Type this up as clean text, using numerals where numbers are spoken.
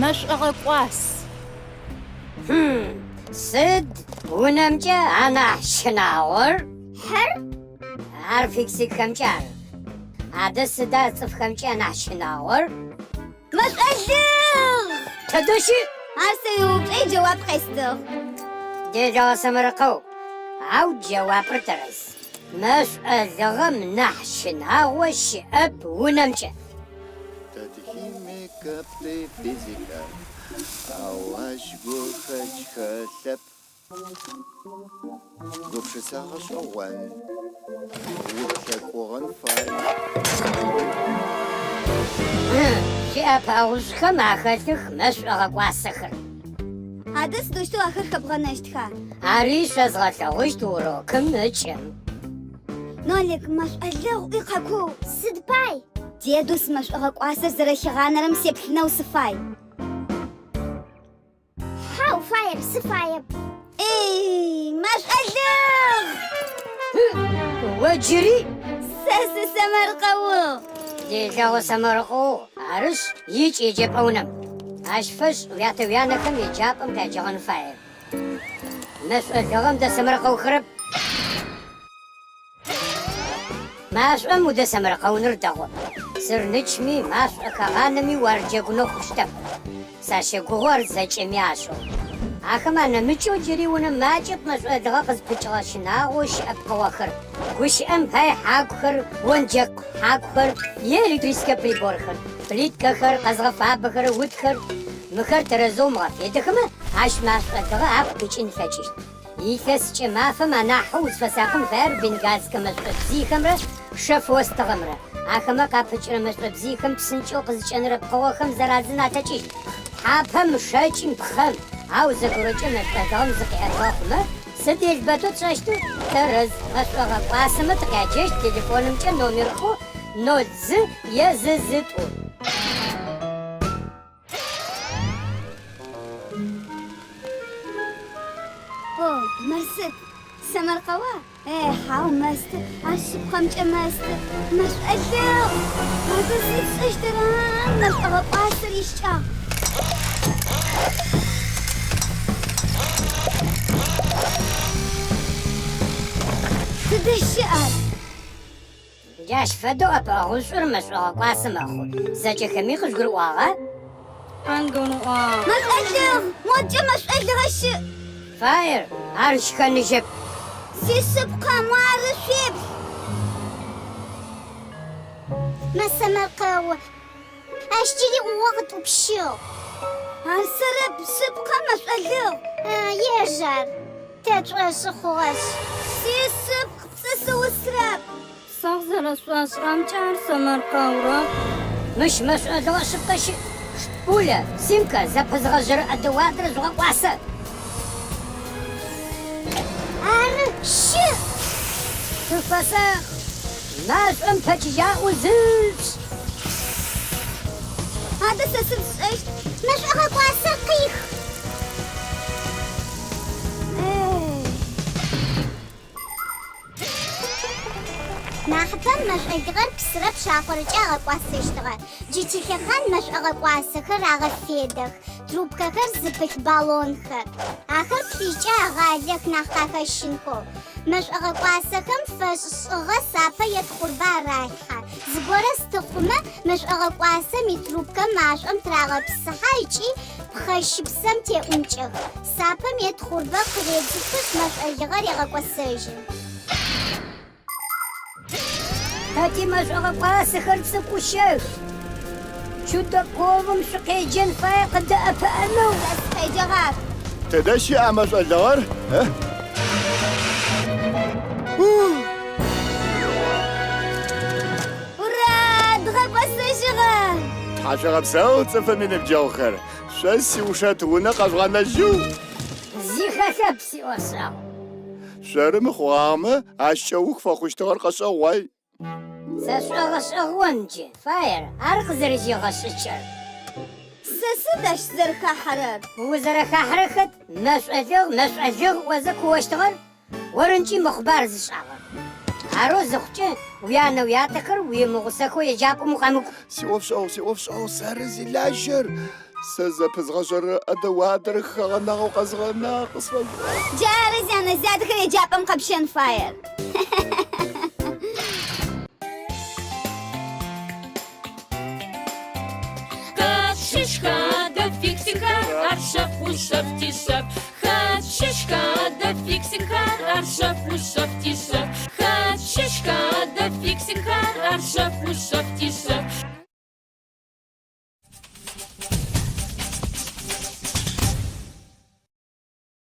Мэшӏогъэкӏуас. Хм, сыд унэмкӏэ анахь щынагъор? Хьэр? Ар фиксикхэмкӏэ ары. Адэ сыда цӏыфхэмкӏэ анахь щынагъор? Мэшӏолыгъ! Тыдэ щыӏ? Ар сэ уиупчӏэ иджэуап къестыгъ. Делэгъэ сэмэркъэу, ау джэуапыр тэрэз. Мэшӏолыгъэм нахь щынагъо щыӏэп унэмкӏэ. Тэ тыхимикэп, тыфизикэп, ау ащ гухэкӏ хэлъэп. Гупшысэ гъэшӏэгъон, уплъэкӏугъэн фай. Шъуиӏэпыӏэгъушӏухэм ахэлъых мэшӏогъэкӏуасэхэр. Адэ сыдэущтэу ахэр хэбгъэнэщтха? Ари шъозгъэлъэгъущт урокым ыкӏэм. Нолик, мэшӏолыгъ ӏуи къэкуу. Сыд пай? Дедус мэшӏогъэкӏуасэр зэрэхигъанэрэм сеплъынэу сыфай. Хьау, фаеп, сыфаеп. Эй, мэшӏолыгъ! О джыри? Сэ сысэмэркъэугъ. Делэгъо сэмэркъэу, арышъ, икӏ еджэпӏэ унэм. Ащ фэшӏ уятэ-уянэхэм еджапӏэм къяджэгъэн фае. Мэшӏолыгъэм дэсэмэркъэухэрэп. Машӏом удэсэмэркъэуныр дэгъоп. Сырнычми, машӏо хэгъанэми уарыджэгунэу хъущтэп. Сащэгугъы ар зэкӏэми ашӏэу. Ахэм анэмыкӏэу джыри унэм макӏэп мэшӏолыгъэ къызпыкӏыгъэ щынагъоу щыӏэ пкъыгъохэр, гущыӏэм пае хьакухэр, онджэкъ хьакухэр е электрическэ приборхэр, плиткэхэр, къэзгъэфабэхэрэ утхэр. Мыхэр тэрэзэу умыгъэфедэхэмэ, ащ машӏолыгъэ апкъ къикӏын ылъэкӏыщт. Илъэсыкӏэ мафэм анахьэу узфэсакъын фаер бенгальскэ мэшӏобзыйхэмрэ шэф остыгъэмрэ. Ахэмэ къапыкӏырэ мэшӏобзыйхэм псынкӏэу къызыкӏэнырэ пкъыгъохэм зарадзын алъэкӏыщт. Тхьапэм, шэкӏым, пхъэм. Ау зэгорэкӏэ мэшӏолыгъэм зыкъиӏэтыгъэ хъумэ, сыд елбэтэу тшӏэщтыр? Тэрэз, мэшӏогъэкӏуасэмэ тыкъяджэщт телефонымкӏэ номерхэу ноль зы е зы зы тӏу. О, мыр сыд? Сэмэркъэуа? Э, хьау, мэсты. Ар шъыпкъэмкӏэ мэсты. Мэшӏолыгъ! Адэ сыд сшӏэщтыр, а? Мэшӏогъэкӏуасэр ищыкӏагъ. Тыдэ щыӏ ар? Джащ фэдэу ӏэпыӏэгъушӏур мэшӏогъэкӏуасэ мэхъу. Зэкӏэхэми къыжъугурыӏуагъа? Къангурыӏуагъ. Мэшӏолыгъ! Модкӏэ мэшӏолыгъэ щыӏ! Фаер, ар щхэныжьэп. Сишъыпкъэ, муары шъуеплъ! Мэсэмэркъэу. Ащ джыри ӏугъо къытӏупщыгъ. Ар сэрэп, шъыпкъэ мэшӏолыгъ. Ежь ар, тэ тшӏошъы хъугъэшъ. Сишъыпкъ, пцӏы сыусрэп. Сэ къызэрэсшӏошӏырэмкӏэ ар сэмэркъэурэп. Мыщ мэшӏолыгъэ шъыпкъэ щыӏ. Шпуля, Симка, зэпызгъэжъырэ ӏэдэ-уадэр жъугъэкӏуасэ. Ары, щыӏ. Шъуфэсакъ! Машӏом пэчыжьаӏоу зышъушӏ! Адэ сэ сыд сшӏэщт? Мэшӏогъэкӏуасэр къих! Нахьыпэм мэшӏолыгъэр псырэ пшахъорэкӏэ агъэкӏуасэщтыгъэ. Джы тилъэхъан мэшӏогъэкӏуасэхэр агъэфедэх, трубкэхэр зыпылъ баллонхэр. Ахэр плъыжькӏэ агъалэх нахь къахэщынхэу. Мэшӏогъэкӏуасэхэм фэшӏ шӏыгъэ сапэ е тхъурбэ аралъхьэ. Зыгорэ сты хъумэ, мэшӏогъэкӏуасэм итрубкэ машӏом тырагъэпсыхьэ ыкӏи пхъэ щыпсэм теӏункӏэх. Сапэм е тхъурбэ къыредзыхышъ, мэшӏолыгъэр егъэкӏосэжьы. Тэ тимэшӏогъэкӏуасэхэр цӏыкӏущэх. Чудаковым шъукъеджэн фае къыдэӏэпыӏэнэу. Сэ сыкъеджэгъах. Тыдэ щыӏа мэшӏолыгъэр? Ура! Дгъэкӏосэжьыгъэ! Тхьашъуегъэпсэу, цӏыфым иныбджэгъухэр! Шъо сиушэт унэ къэжъугъэнэжьыгъ! Зи хэлъэп, сиӏофшӏэгъу. Шъоры мыхъугъагъэмэ, ащ кӏэух фэхъущтыгъэр къэшӏэгъуай. Сэ сшӏогъэшӏэгъон джы, Фаер, ар къызэрызигъэшӏыкӏэр. Сэ сыд ащ сызэрыхахьэрэр? Узэрэхахьэрэр хэт? Мэшӏолыгъ, мэшӏолыгъ ыӏозэ куощтыгъэр? Орынкӏи мыхъуба ар зышӏагъэр. Арэу зыхъукӏэ, уянэ-уятэхэр уимыгъусэхэу еджапӏэм укъэмыкӏу. Сиӏофшӏэгъу, сиӏофшӏэгъу, сэры зилажьэр. Сэ зэпызгъэжъэрэ ӏэдэ-уадэр хэгъэнагъэу къэзгъэнагъ, къысфэжъугъэгъу. Джары зянэ-зятэхэр еджапӏэм къэпщэн фаер. Хэт щыщха адэ фиксикхэр, ар шъэф ушъэф тишъэф. Хэт щыщха адэ фиксикхэр, ар шъэф ушъэф тишъэф. Хэт щыщха адэ фиксикхэр, ар шъэф ушъэф тишъэф.